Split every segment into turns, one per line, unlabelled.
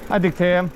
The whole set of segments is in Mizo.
A dik thei em?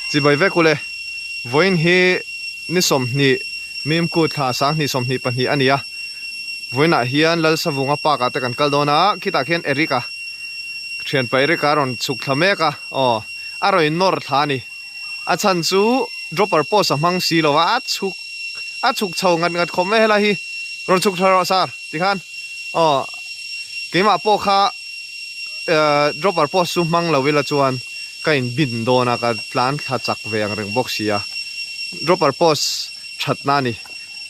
Chibai vek ule, vawiin hi ni 20 Mimku thla 2024 a ni a, vawiinah hian Lalsavunga park ah te kan kal dawn a, khitah khian Eric-a thianpa Eric-a a rawn chhuk thla mek a, aw a rawn in nawr thla a ni. A chhan chu dropper post a hmang si lo a, a chhuk a chhuk chho ngat ngat khawp mai helai hi rawn chhuk thla rawh sir tikhan aw keimah pawh kha eh dropper post chu hmang lo ila chuan ka in bin dawn a ka tlan thla chak ve ang reng bawk si a dropper post that na a ni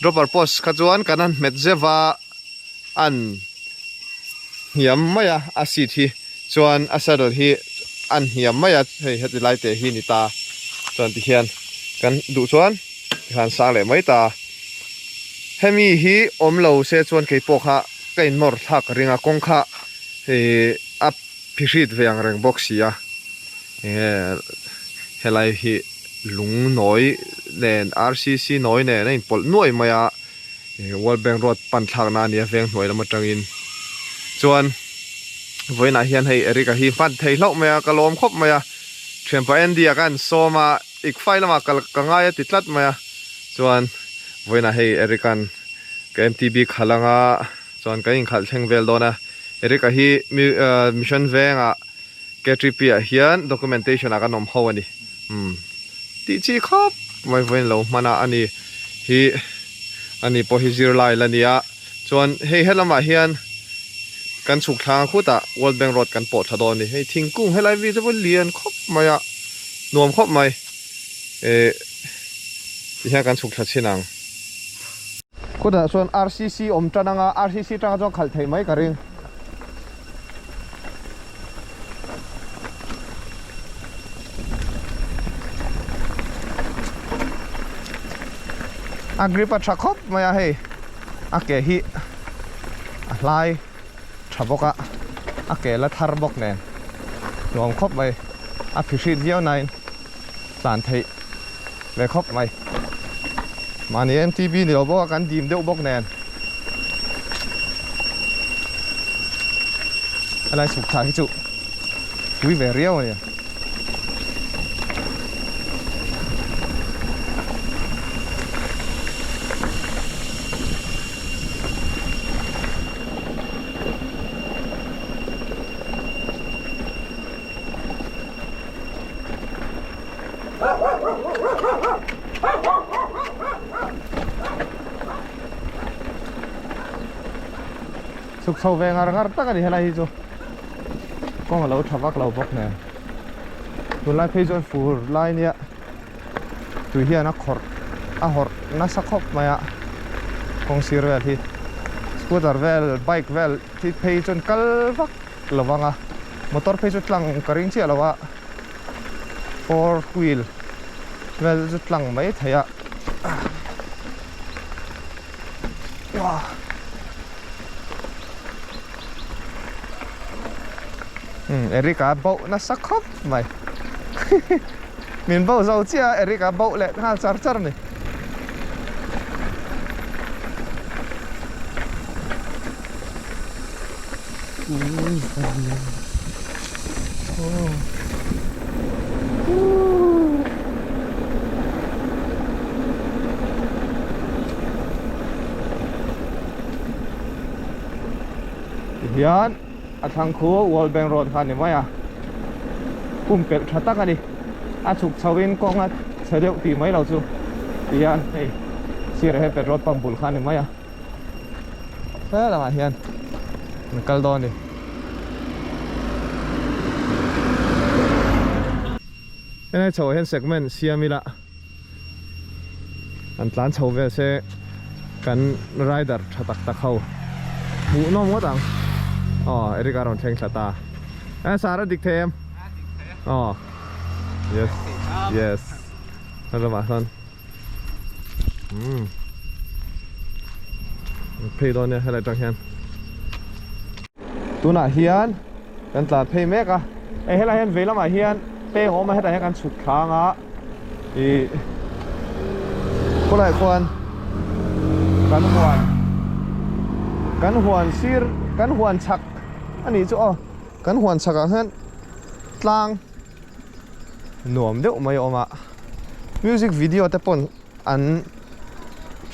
dropper post kha chuan kan han hmet zeuh a an hniam mai a a seat hi. Chuan a saddle hi an hniam mai a, hei heti lai te hi ni ta. Chuan tihian kan duh chuan tikhan sang leh mai ta. Hemi hi awm lo se chuan kei pawh kha ka in nawr thlak ka ring a, kawng kha ih a phihrit ve ang reng bawk si a. Enge helai hi lung nawi nen RCC nawi nen a inpawlh nuai mai a. World Bank Road pan thlak na a nia veng hnuai lam atangin chuan vawiinah hian hei Eric-a hi hman thei hlauh mai a ka lawm khawp mai a thianpa Andy-a ka han sawm a ikfai lamah kal ka ngai a ti tlat mai a chuan vawiinah hei Eric-a'n ka MTB khalh anga chuan kan inkhalh thleng vel dawn a Eric-a hi Mission Vengah K3P ah hian documentation ah kan awm ho a ni umm tih chi khawp mai vawiin lo hman a ani hi ani pawh hi zirlai la nia chuan hei helamah hian kan chhuk thlang khutah World Bank Road kan pawh thla dawn a ni hei thingkung helai vel te pawh lian khawp mai a nuam khawp mai eh tihian kan chhuk thla chhin ang. Khutah chuan RCC awm tan anga RCC tanga chuan khalh theih mai ka ring. A grip a tha khawp mai a hei a ke hi a hlai tha bawk a a ke la thar bawk nen nuam khawp mai a phihrit viau nain tlan theih ve khawp mai mahni MTB ni lo bawk a kan dim deuh bawk nen helai chhuk thla hi chu pui ve riau a ni. Chhuk chho ve ngar ngar tak a ni helai hi chu kawng a lo tha vak lo bawk nen tunlai phei chuan fur lai nia tui hian a khawrh a hawrh nasa khawp mai a kawng sir vel hi scooter vel bike vel hi phei chuan kal vak lo vang a. Motor phei chu tlang ka ring chiah lo a, four wheel vel chu tlang mai thei a. Umm Eric a bauh nasa khawp mai min bauh zo chiah a Eric a bauh leh nghal char char a ni. Tihian a thlang khu World Bank Road kha a ni mai a, pumpelh tha tak a ni. A chhuk chho in kawng a chhe deuh tih mai lo chu tihian hei sirah hian petrol pump bul kha a ni mai a. He lamah hian an kal dawn a ni. Helai chhoah hian segment siam ila an tlan chho vel se kan rider tha tak tak ho hmuh nawm ngawt ang. Aw Eric a rawn thleng thla ta. Eh sir a dik thei em? Aw yes yes he lamah sawn. Umm phei dawn nia helai tang hian tunah hian kan tlan phei mek a hei helai hian vei lamah hian peng a awm a hetah hian kan chhuk thlang a ih khawlaiah khuan kan huan kan huan sir kan huan chhak a nih chu aw kan huan chhak ah hian tlang nuam deuh mai a awm a music video te pawn an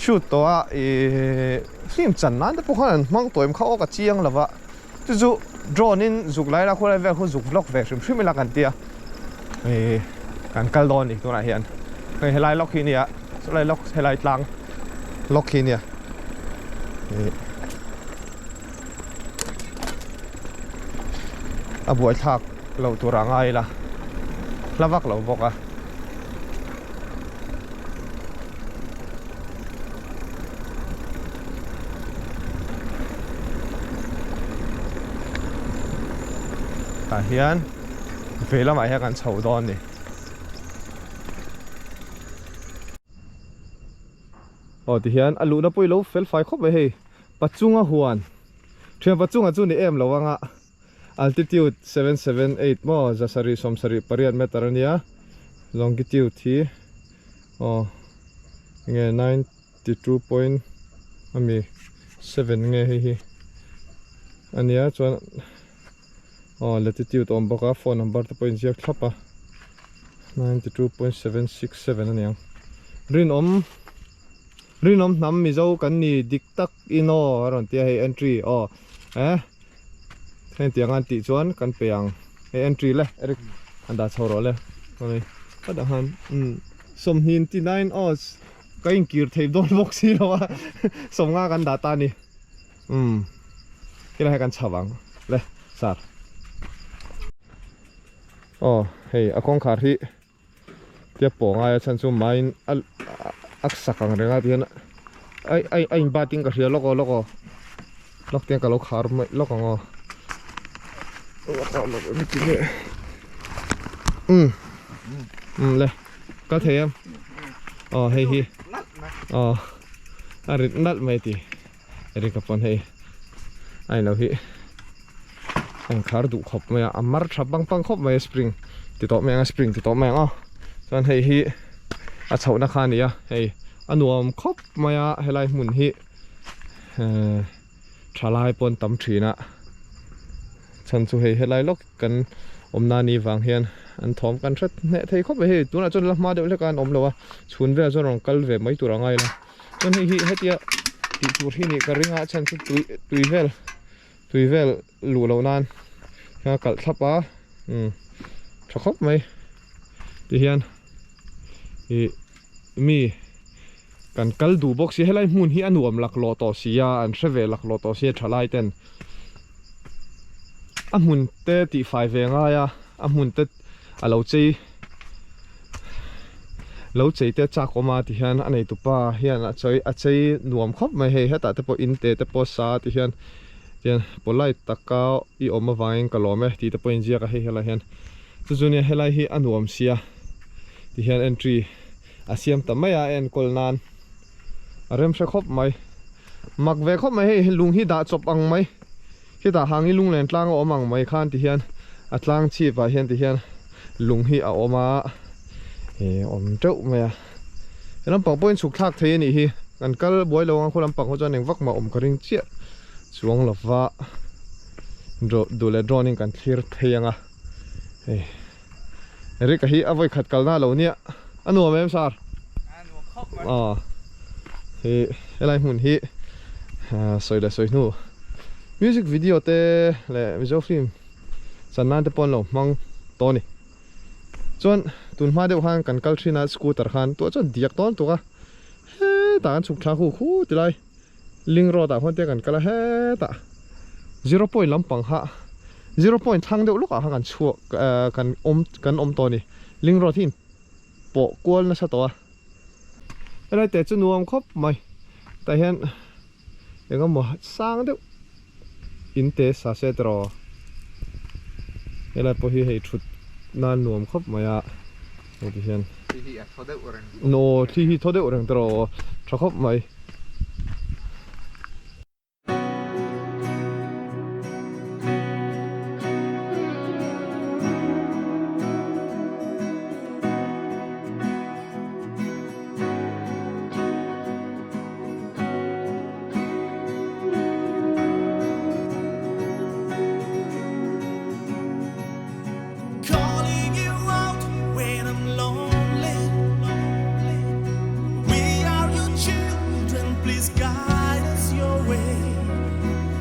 shoot tawh a ihh film chan nan te pawh khan an hmang tawh em kha aw ka chiang lo va chu chu drone in zuk lai la khawlai vel khu zuk vlog ve hrim hrim ila kan tia ihh kan kal dawn a ni tunah hian hei helai lawk hi a nia chulai lawk helai tlang lawk hi a nia ihh. A buaithlak loh tur a ngai ila hla vak lo bawk a. Tah hian vei lamah hian kan chho dawn a ni. Aw tihian a luhna pawh i lo fel fai khawp mai hei. Pachunga huan thian pachunga chu ni em lo anga altitude 778 maw zasarih sawmsarih pariat meter ania longitude hi aw enge 92 point ami 7 nge hei hi ania chuan aw latitude a awm bawk a phone number te pawh a inziak thlap a 92.767 aniang rinawm. Rinawm hnam Mizo kan ni dik tak in aw a rawn ti a hei entry aw eh heng tiang an tih chuan kan pe ang hei entry le Eric an dah chho rawh le awmi ka dah han umm sawmhnin ti nine aw ka inkir thei dawn bawk si lo a sawmnga kan dah ta a ni umm helai hi kan chho ang le sir aw hei a kawngkhar hi. Tia pawh ngai a chhan chu main a a sak ang reng a tihian ai ai a in bat in ka hria lawk aw lawk aw lawk te ka lo khar mai lawk ang aw lawk aw lawk aw ti nge um um le kal thei em aw hei hi aw a rit nalh mai ti Erika pawn hei a in lo hi a inkhar duh khawp mai a a mar tha pang pang khawp mai a spring ti tawh mai ang a spring ti tawh mai ang aw chuan hei hi a chhohna kha a ni a hei a nuam khawp mai a helai hmun hi ehh thalai pawn tam thin a chhan chu hei helai lawk kan awmna ni vang hian an thawm kan hre hneh thei khawp mai hei tunah chuan la hma deuh hlek a an awm lo a chhun velah chuan rawn kal ve mai tur a ngai lo. Chuan hei hi hetia tih tur hi nih ka ring a chhan chu tui tui vel tui vel luh loh nan hian a kalh thlap a umm tha khawp mai tihian ih mi kan kal duh bawk si helai hmun hi a nuam laklawh tawh si a an hre ve laklawh tawh si a thalai ten a hmun te tih fai ve ngai a a hmun te a lo chei lo chei te chak awm a ti hian a neitupa hian a chawi a chei nuam khawp mai hei hetah te pawh in te te pawh sa ti hian. Tian polite taka i awm avangin ka lawm e tih te pawh inziak a hei helai hian chu chu nia helai hi a nuam sia ti hian entry a siam ta mai a a enkawl nan a rem hre khawp mai mak ve khawp mai hei lung hi dah chawp ang mai khitah hangi lunglen tlang a awm ang mai khan ti hian a tlang chhip ah hian ti hian lung hi a awm a ih awm teuh mai a he lampang pawhin chhuk thlak thei a nih hi kan kal buai lo ang khaw lampang ho chuan eng vak mah awm ka ring chiah chuang lova duh leh drone in kan thlir phei ang a hei Eric a hi a vawi khat kalna lo nia a nuam em sir
a nuam khawp mai
aw hi helai hmun hi sawi leh sawi hnu music video te leh Mizo film chan nan te pawh an lo hmang tawh a ni chuan tun hma deuh khan kan kal thin a scooter khan tuah chuan diak dawn tuk a hetah kan chhuk thla khu khu ti lai. Link road ah khuan te kan kal a hetah zero point lampang kha zero point thlang deuh lawkah khan kan chhuak ehh kan awm kan awm tawh a ni link road hi in pawh kual nasa tawh a helai te chu nuam khawp mai tah hian eng emaw sang deuh in te sa se tiraw helai pawh hi hei thut nan nuam khawp mai a hei ti hian
Thli hi a thaw deuh reng.
Aw thli hi thaw deuh reng tiraw tha khawp mai.
Calling you out when I'm lonely We are your children, please guide us your way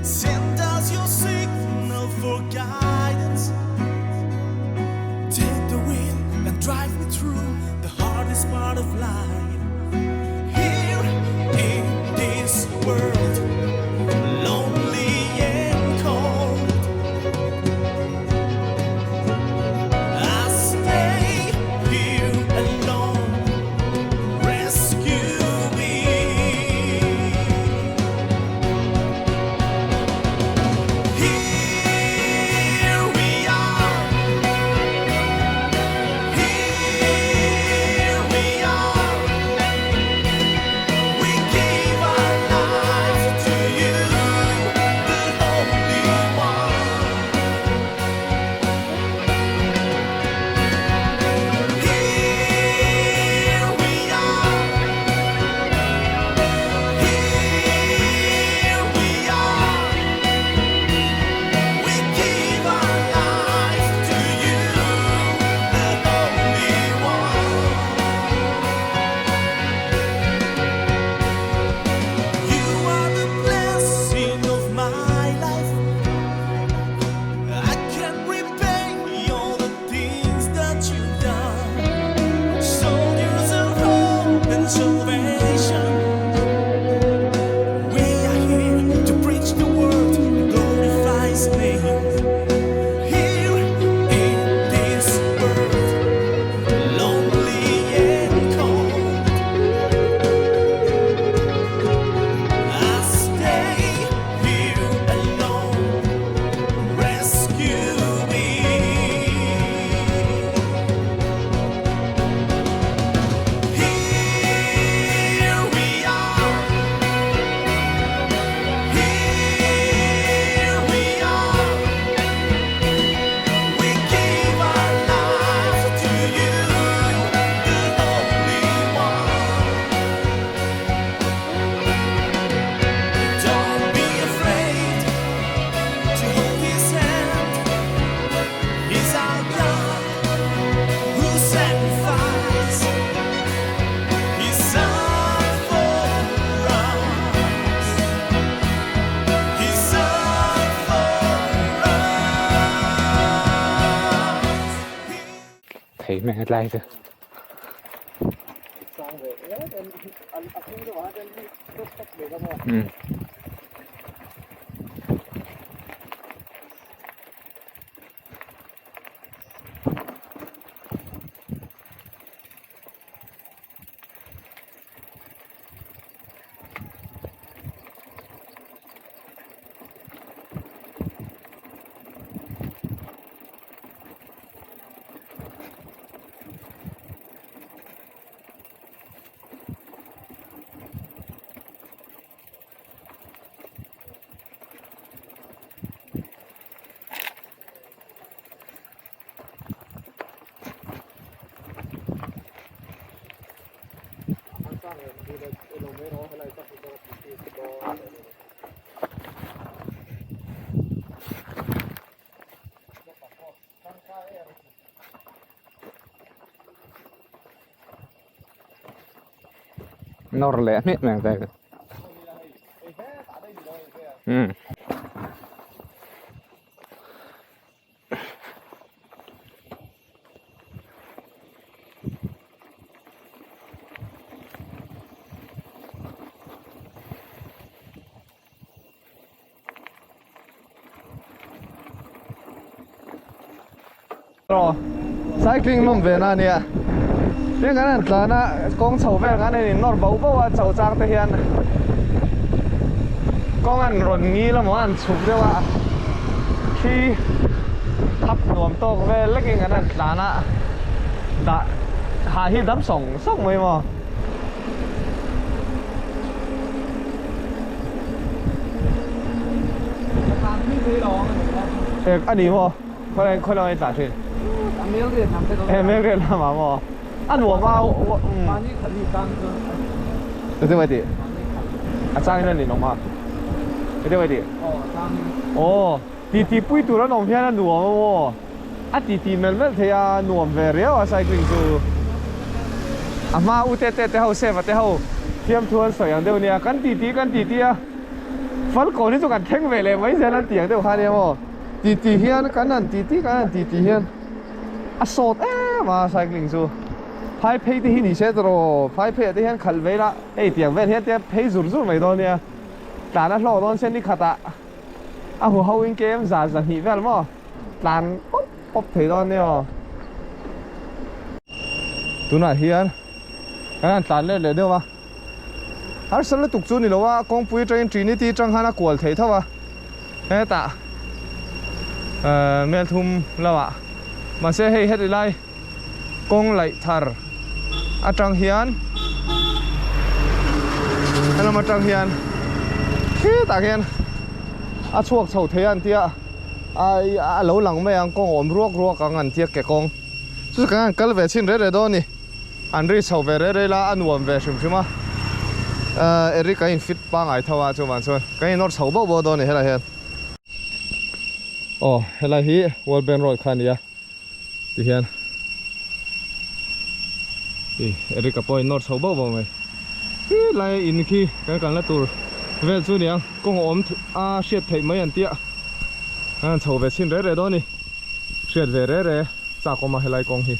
Send us your signal for guidance Take the wheel and drive me through the hardest part of life Here in this world Lonely and cold I stay here alone Rescue me Here we are Here we are We give our lives to you The Holy One Here we are Here we are We give our lives to you The Holy One You are the blessing of my life I can't repay all the things that you've done Soldiers of hope and salvation We are here to preach the word and glorify His name Here in this world, lonely and cold I stay here alone Rescue me Here we are Here we are We give our lives to you The Holy One Don't be afraid to hold his hand He's our God who sacrificed His son for us His son for us
Thei mai a tlai chu. Umm. Nawr leh hmiah mai ang che. Umm.
Cycling nawm ve na ania tin kan han tlan a kawng chho vel khan a in nawr bo bo a chho chang te hian kawng an rawn ngil emaw an chhuk deuh a khi thap nuam tawk vel lekin kan han tlan a dah hah hi dam sawng sawng mai maw. A ni maw khawi khawi lamah i tlan thin he melriat lamah maw a nuam a eng mai tih a changin a ninawm a eng mai tih aw titi pui tur an awm hian a nuam a maw. A titi melh melh thei a, nuam ve riau a cycling chu. A hma u te te te ho Seva te ho thiamthu an sawi ang deuh nia, kan titi kan titi a, Falkawn hi chu kan thleng ve leh mai zel an ti ang deuh kha nia maw. Titi hian kan han titi kan han titi hian a sawt em a cycling chu. Phai phei te hi ni se tawh, phai phei ah te hian khalh ve ila hei tiang vel hian te phei zur zur mai dawn nia, tlan a hlawk dawn se ni khatah a huho in kem za zahnih vel maw. Tlan pawp pawp thei dawn nia aw. Tunah hian kan han tlan let leh deuh a. Harsat lutuk chu ni lo a, kawngpui atangin Trinity atang khan a kual thei tho a. Hetah Melthum lamah mahse hei heti lai kawng laih thar atang hian helam atang hian khitah khian a chhuak chho thei a an tia ai a lo lang mai ang kawng awm ruak ruak ang an tia ke kawng chu chu kan han kal ve chhin reh reh dawn a ni an ri chho ve reh reh la a nuam ve hrim hrim a ahh Eric a in fit pangai tho a chuvang chuan kan in nawr chho bauh bauh dawn a ni helai hian aw helai hi World Bank Road kha a ni a. Ti hian ih Eric a pawh in nawr chho bauh bauh mai khi lai in khi kan kalna tur vel chu aniang kawng awm a hriat theih mai an tia an han chho ve chhin reh reh dawn a ni hriat ve reh reh chak awm a helai kawng hi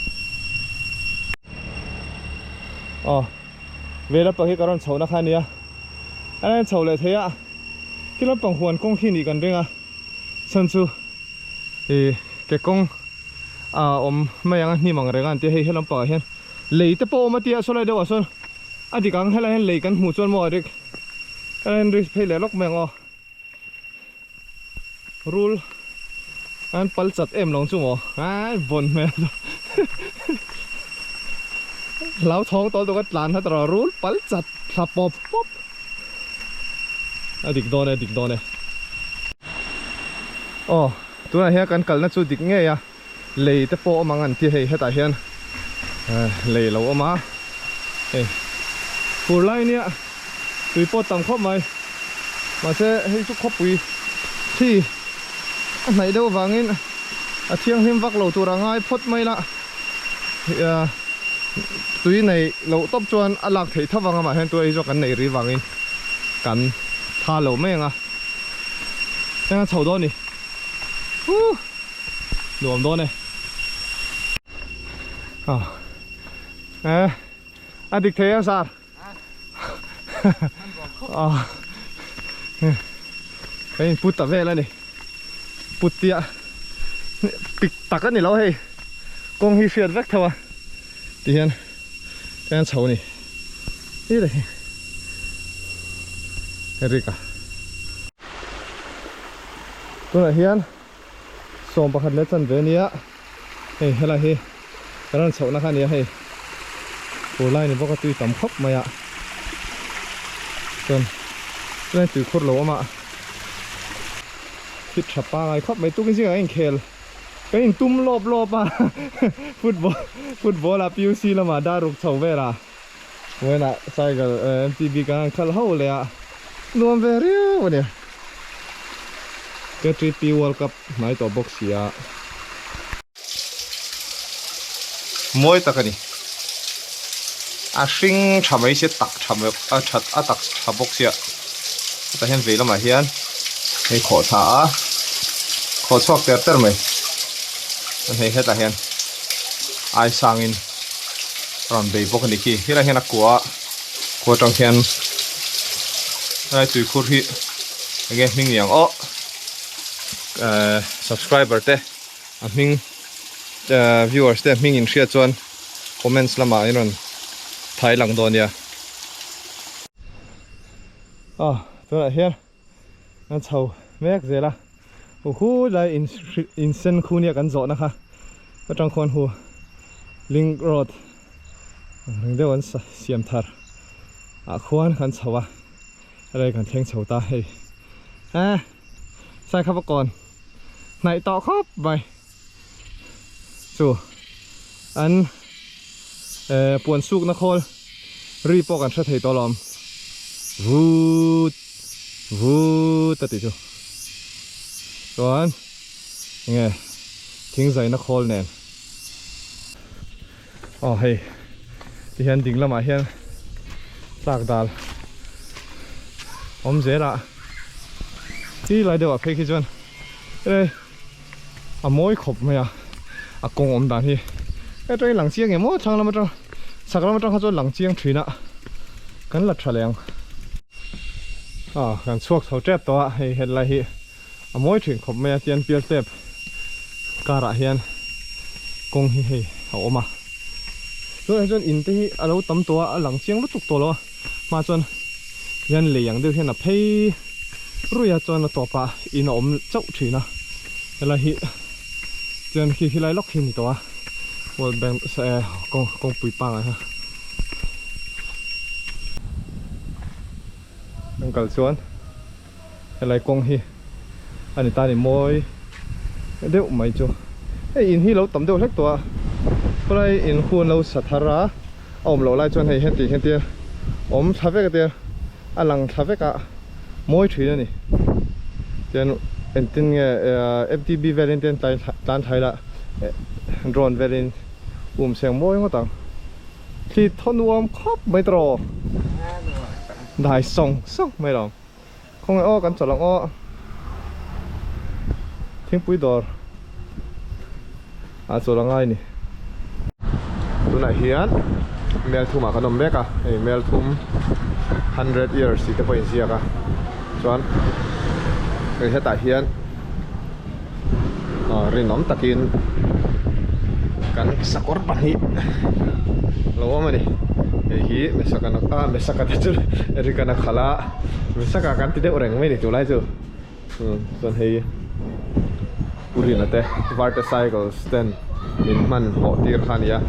aw vela pang hi ka rawn chho na kha ania a rawn chho leh thei a khi lampang huan kawng khi nih kan ring a chhan chu. Ih ke kawng a awm mai ang a hnim ang reng a an tia hei helam pangah hian lei te pawh a awm a tia sawlai deuhah sawn a dik ang helai hian lei kan hmuh chuan maw rik helai hian ri phei leh lawk mai ang aw rul an pal chat em lo chu maw ai vawn hmel hlau thawng tawl tawk a tlan hat rawh rul pal chat thla pawp pawp. A dik dawn e, a dik dawn e. Aw, tunah hian kan kalna chu dik ngei a, lei te pawh awm ang an ti hei hetah hian lei lo awm a, hei fur lai nia tui pawh tam khawp mai, mahse hei chu khawpui thi a hnaih deuh vangin a thianghlim vak lo tur a ngai phawt mai la. Tui nei loh tawp chuan a lak theih tho vang a mah hian tui zawk kan neih rih vangin kan tha lo mai ang a eng a chho dawn ni huh nuam dawn e ah eh a dik thei em sir ah ka in put ta vel a ni put tia pik tak a ni lo hei kawng hi hriat vek tho a ti hian ka chho a ni hi le hi Eric a tunah hian 11 leh chanve a nia hei helai hi kan rawn chhohna kha a nia hei fur lai ni bawk a tui tam khawp mai a chuan chuan tui khur lo awm a thil tha pangai khawp mai tukin zingah a inkhel ka intum lawp lawp a football football ah PUC lamah dar ruk chho vel ah. Vawiinah cycle MTB kan han khalh ho leh a, nuam ve riau a nia. K3P World Cup hnai tawh bawk si a. Mawi tak a ni. A hring tha mai sia tak tha mai a tha a tak tha bawk sia. Hetah hian vei lamah hian hei khawh thla a khawh chhuak ter ter mai. Chuan hei hetah hian ai sangin a rawn bei bawk a ni khi. Helaiah hian a kua a kua atang hian helai tuikhur hi enge hming ni ang aw ehh subscriber te a hming ehh viewers te a hming in hriat chuan comments lamah in rawn thai lang dawn nia. Aw tunah hian an chho mek zel a hu lai in in sen khu nia kan zawhna kha atang khuan hu link road ang reng deuh an siam thar ah khuan kan chho a helai kan thleng chho ta hei eh sai kha va kawn hnaih tawh khawp mai chu an eh puan sukna khawl ri pawh kan hre thei tawh alawm vut vut a tih chu chuan enge thing zaina khawl nen aw hei ti hian ding lamah hian tlak dal awm zel a ti lai deuh ah phei khi chuan helai a mawi khawp mai a a kawng awm dan hi atangin lang chiang em aw thlang lam atang chhak lam atang kha chuan lang chiang thin a kan la tha leh ang ah kan chhuak chho tep tawh a hei helai hi a mawi thin khawp mai a tian pial step karah hian kawng hi hei a awm a tunah chuan in te hi a lo tam tawh a a lang chiang lutuk tawh lo a hma chuan hian lei ang deuh hian a phei ruih a chuan a tawpah in a awm chauh thin a helai hi chuan khi khilai lawk hi a ni tawh a world bank eh kawngpui pangai kha an kal chuan. Helai kawng hi a ni ta ni mawi deuh mai chu hei in hi lo tam deuh hlek tawh a khawlai in hun lo sa thar a a awm loh lai chuan hei heti heti awm thla vek a tia a lang thla vek a mawi thin a ni tian engtin nge F_D_B velin te tlan thlai la drone velin um seng mawi ngawt ang. Thli thaw nuam khawp mai tawh dai sawng sawng mai lo khawnge aw kan chawlh ang aw thingpui dawr ah chawlh a ngai ni tunah hian mel thum ah kan awm mek a hei mel thum hundred years tih te pawh a inziak a chuan hei hetah hian aw rinawm takin kan sakawr pahnih lo awm a ni hei hi mesaka ah mesaka te chu erikana khalh a mesaka kan ti deuh reng mai a ni tunlai chu chuan hei Purina te Varte cycles ten min hman hawh tir kha a ni a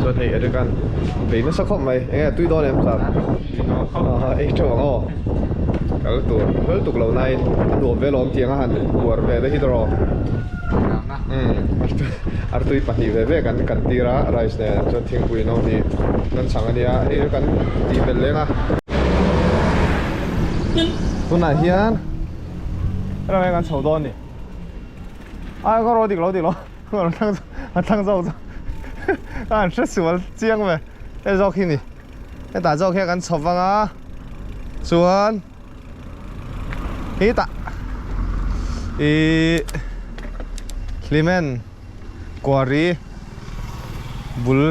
chuan hei Eric-a'n bei nasa khawp mai eng nge tui dawn em sir ei teuh ang aw kal tur hlel tuk lo nain a nuam vel awm tiang a han uar ve te hi tawh artui pahnih ve ve kan kan tir a rice nen chuan thingpui no hi kan chhang a nia hei kan tih belh leng a tunah hian helai kan chho dawn a ni. A ka rawh dik lo dik lo ka rawn thlang a thlang zawk zawk a han hre sual chiang ve hei zawk hi ni hetah zawk hian kan chho vang a chuan hetah ihh hlimen quarry bul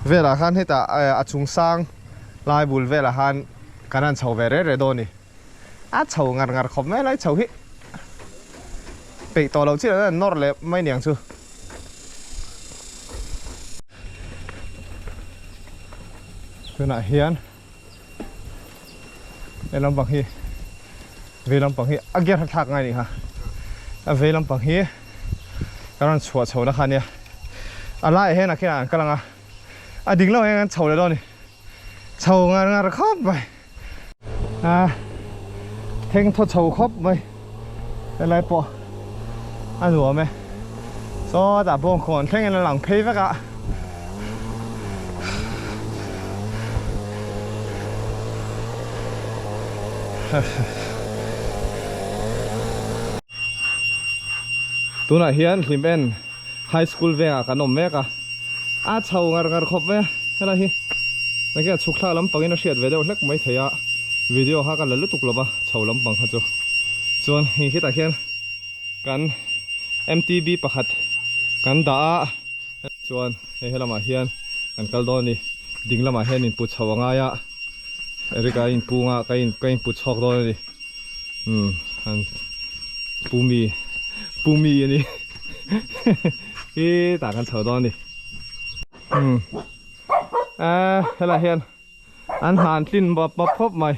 velah khan hetah a chung sang lai bul velah khan kan han chho ve reh reh dawn a ni. A chho ngar ngar khawp mai a lai chho hi peih tawh loh chiah an nawr leh mai niang chu. Tunah hian he lampang hi vei lampang hi a gear thlak ngai nih kha a vei lampang hi ka rawn chhuah chho na kha ania a laiah hian a khian an kal ang a a ding lamah hian an chho leh dawn a ni chho ngar ngar khawp mai. A theng thaw chho khawp mai helai pawh a nuam e sawtah bawngkawn thlengin a lang phei vek a Tunah hian Hlimen High School vengah kan awm mek a, a chho ngar ngar khawp mai a, helai hi engkim a chhuk thlak lampangin a hriat ve deuh hlek mai thei a, video kha ka la lutuk lo va chho lampang kha chu chuan hei khitah khian kan MTB pakhat kan dah a. Chuan hei helamah hian kan kal dawn a ni, ding lamah hian inpu chho a ngai a, Eric a inpung a, ka in ka inpu chhawk dawn a ni, umm an pu mi pu mi a ni hi tah kan chho dawn a ni, umm eee helaiah hian an han tlin map map khawp mai,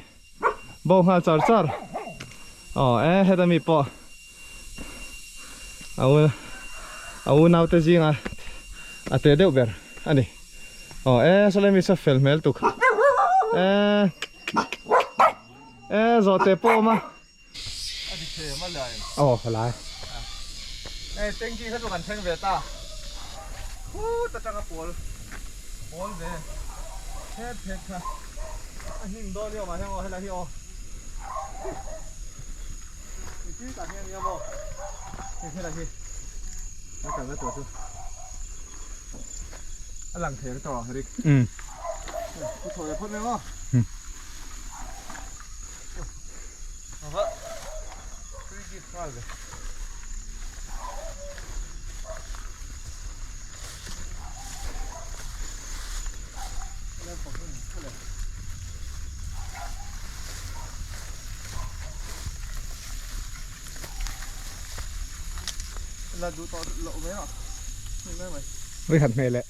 bo nghal char char aw e heta mi pawh. A u a unau te zinga a te deuh ber a ni aw e sawlai mi saw fel hmel tuk e e zawh te pawh a awm a
aw helai
e tanky kha chu kan thleng ve ta khut atanga pawl pawl ve phet phet kha a hnim dawn ni awm ah hian aw helai hi aw.
Ri khat hmel e.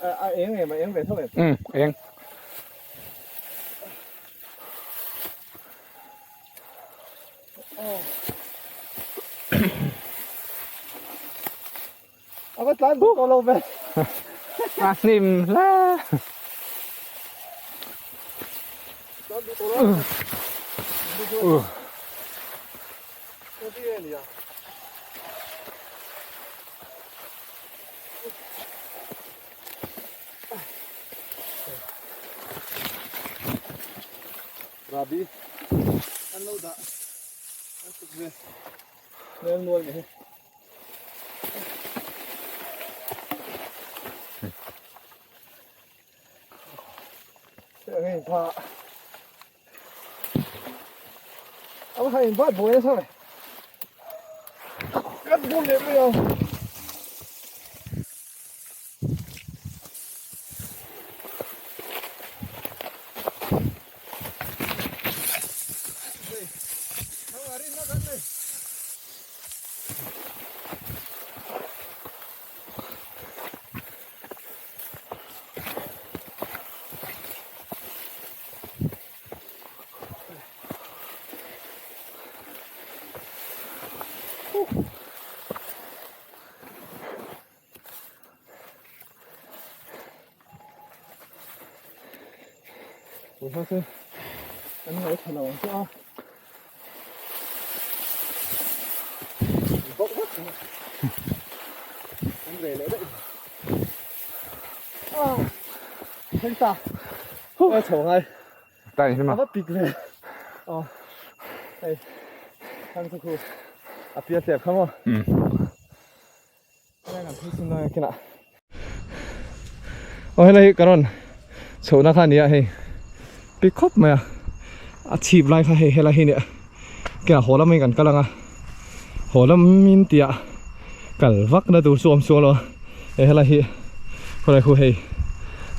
A eng em a eng ve tho em?
Um eng.
A va tlan duh tawh lo ve.
A hnim hle.
Tlan duh tawh lo. Uh. Rabi an lo dah an tuk ve hmel nual mai hi.
Tai hi ma.
A pik ve. Aw. Hei. Thang chu khu. A pial tep kha maw.
Um.
Aw helai hi ka rawn chhohna kha a ni a hei pik khawp mai a a chhip lai kha hei helai hi nia keiah haw lamin kan kal ang a haw lamin tih ah kal vak na tur chu a awm chuang lo a hei helai hi khawlai khu hei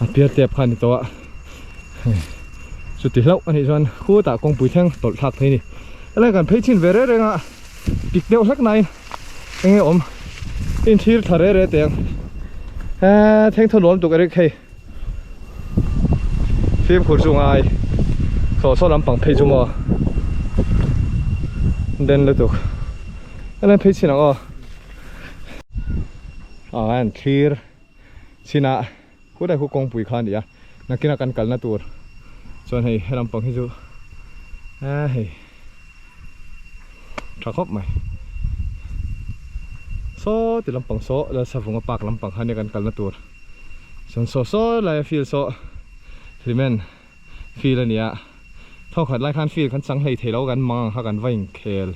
a pial tep kha a ni tawh a hei chuti hlauh a nih chuan khutah kawngpui thleng tawlh thlak thei a ni helai kan phei chhin ve reng reng a pik deuh hlek nai. Enge awm in thlir tha re re teh ang eee thleng thaw nuam tuk erik hei fimkhur chu ngai saw saw lampang phei chu maw den lutuk helai phei chin ang aw ah an thlir chin ah khulai khu kawngpui kha a ni a nakinah kan kalna tur chuan hei he lampang hi chu eee hei. Tha khawp mai. Saw ti lampang saw Lalsavunga park lampang kha nia kan kalna tur. Chuan saw saw laia field saw Hlimen field a ni a. Thawkhat lai khan field kan chang hlei thei lo kan mang ang kha kan va inkhel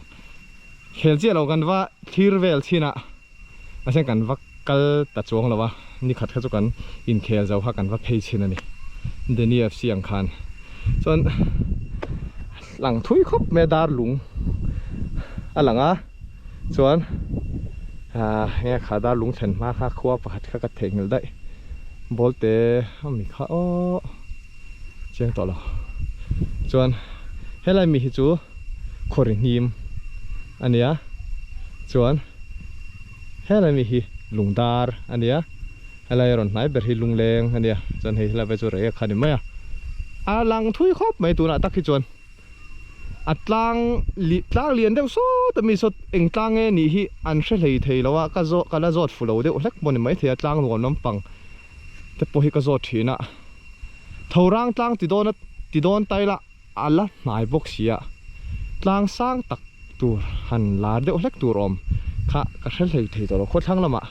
khel chiah lo kan va thlir vel chhin a mahse kan va kal ta chuang lo a nikhat kha chu kan inkhel zo kha kan va phei chhin a ni Danny FC ang khan chuan lang thui khawp mai a dar lung a lang a chuan ah enge kha dar lung thlen hma kha khua pakhat kha ka theihnghilh daih ball te a mi kha aww. Chiang tawh lo. Chuan helai mi hi chu khawri hnim a nia. Chuan helai mi hi lungdar a nia. Helai rawn hnai ber hi lungleng a nia. Chuan hei helai vai chu rei a kha ni mai a. A lang thui khawp mai tunah tak hi chuan a tlang li tlang lian deuh sawt a mi saw eng tlang nge nih hi an hre hlei thei lo a ka zawh ka la zawt fu lo deuh hlek pawh ni maithei a tlang nuam lampang te pawh hi ka zawt thin a. Tho rang tlang ti dawn a ti dawn tai la a la hnai bawk si a, tlang sang tak tur han lar deuh hlek tur awm kha ka hre hlei thei tawh lo. Khawthlang lamah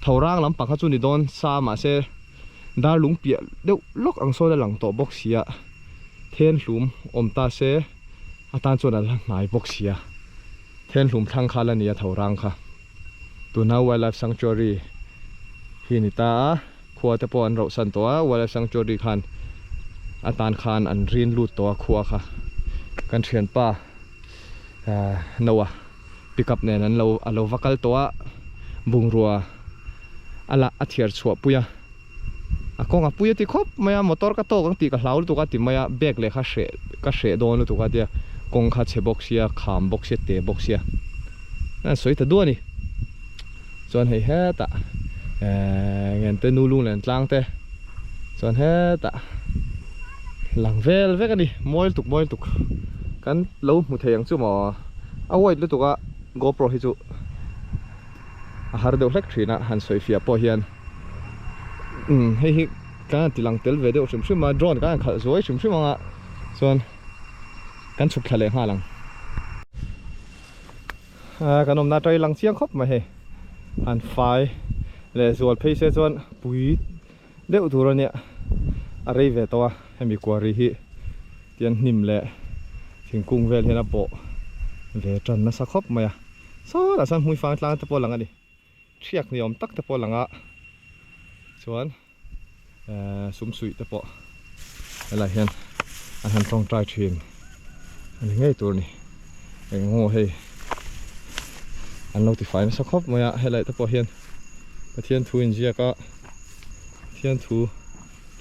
tho rang lampang kha chu ni dawn sa mahse dar lung piah deuh lawk ang sawn a lang tawh bawk si a, then hlum awm ta se atan chuan a la hnai bawk si a, then hlum thlang kha la ni a tho rang kha. Tuna Wildlife Sanctuary hi ni ta a. Khua te pawh an rauh san tawh a, Wildlife Sanctuary khan atan khan an rin lut tawh a khua kha kan thianpa ahh Noah pickup nen an lo a lo va kal tawh a, bungrua a lah a thiar chhuah pui a, a kawng a pui a ti khawp mai a, motor ka tawk ang tih ka hlau lutuk a ti mai a, bag leh kha hreh ka hreh dawn lutuk a tia kawng kha chhe bawk sia, kham bawk sia, te bawk sia a sawi ta duah a ni. Chuan hei hetah ehh ngen te nu lung len tlang te chuan hetah lang vel vek a ni mawi lutuk mawi lutuk kan lo hmu thei ang chu maw a white lutuk a GoPro hi chu a har deuh hlek thin a han sawi fiah pawh hian umm hei hi kan han ti lang tel ve deuh hrim hrim a drone kan han khalh zuai hrim hrim ang a chuan kan chhuk thla leh nghal ang. Aa kan awmna atang hi lang chiang khawp mai hei han fai leh zual phei se chuan pui deuh tur a nia a rei ve tawh a hemi quarry hi tian hnim leh thingkung vel hian a bawh ve tan nasa khawp mai a sawtah sawn hmuifang tlang te pawh a lang a ni thiak ni awm tak te pawh a lang a chuan. Ehh sum suih te pawh helaiah hian an han tawngtai thin a ni ngei tur a ni eng maw hei an lo tifai nasa khawp mai a helai te pawh hian Pathian thu inziak a Pathian thu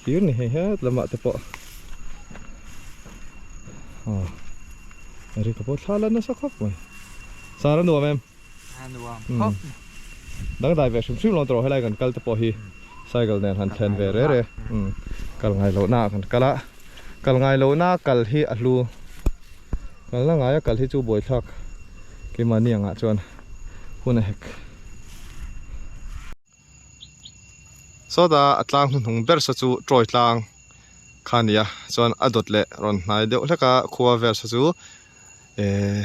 thlir ni hei het lamah te pawh aw Eric-a pawh thla la nasa khawp mai sar a nuam em.
A nuam khawp.
Dangdai ve hrim hrim lo tawh helai kan kal te pawh hi cycle nen han thlen ve re re kal ngai loh na ah kan kal a kal ngai loh na kal hi a hlu kal na ngai a kal hi chu buaithlak keimahni angah chuan hun a hek. Sawta a tlang hnuhnung ber sa chu Troy tlang kha a ni a chuan a dawt leh rawn hnai deuh hlek a khua vel sa chu ehh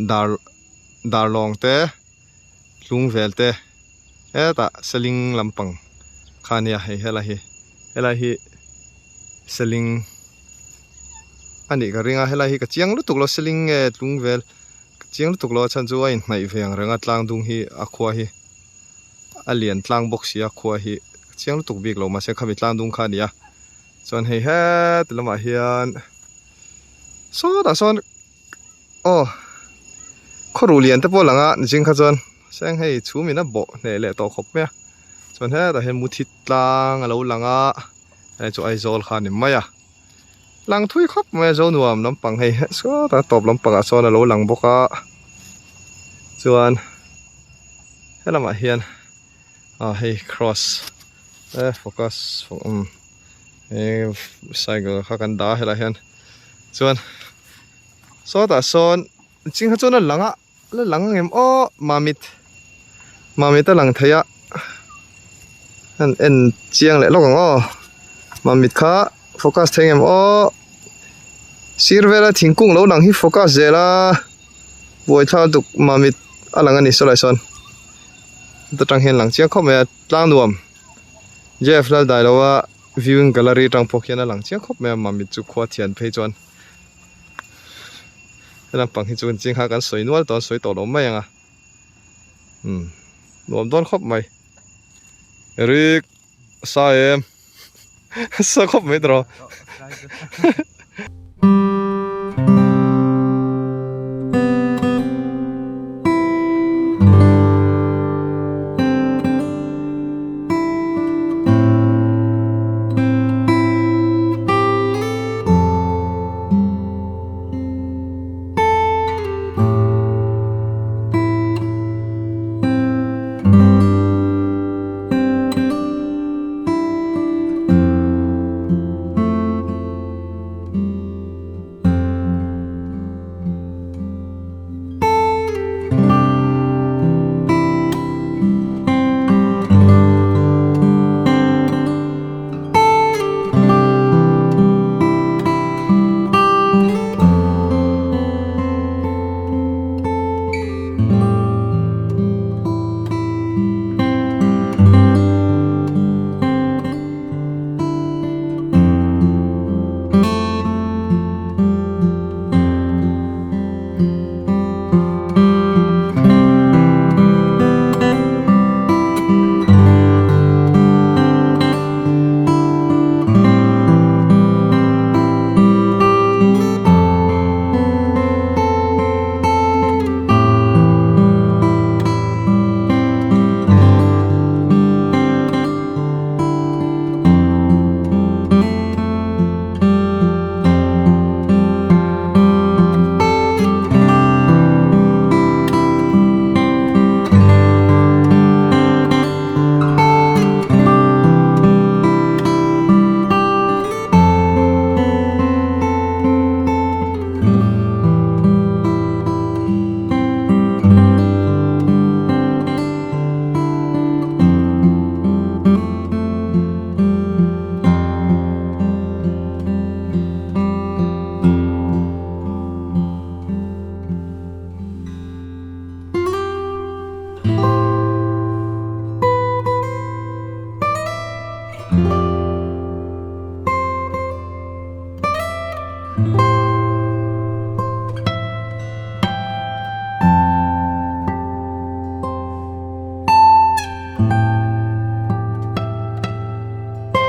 dar darlawng te hlung vel te hetah seling lampang kha a nia hei helai hi helai hi seling a nih ka ring a helai hi ka chiang lutuk lo seling nge tlung vel. Ka chiang lutuk lo a chhan chu a inhnaih ve ang reng a tlang dung hi a khua hi a lian tlang bawk si a khua hi ka chiang lutuk bik lo mahse khami tlang dung kha a ni a chuan hei heti lamah hian sawtah sawn aw khawruh lian te pawh a lang a niching kha chuan seng hei chhum in a bawh hneh leh tawh khawp mai a chuan hetah hian muthi tlang a lo lang a hei chu Aizawl kha a ni mai a. Lang thui khawp mai a zo nuam lampang hei sawtah tawp lampangah sawn a lo lang bawk a chuan helamah hian ah hei cross eh focus umm hei cycle kha kan dah a helaiah hian chuan sawtah sawn ching kha chuan a lang a. La lang ang em aw mamit mamit a lang thei a han en chiang leh lawk ang aw mamit kha focus thei ang em aw sir vela thingkung lo lang hi focus zel a buaithlak lutuk mamit a lang a ni sawlai sawn heta tang hian lang chiang khawp mai a tlang nuam Jeff Laldailoa. Viewing gallery atang pawh khian a lang chiang khawp mai a mamit chu khua thian phei chuan he lampang hi chu kan ching kha kan sawi nual tawh a sawi tawh lo mai ang a umm nuam dawn khawp mai Eric sa em sa khawp mai tawh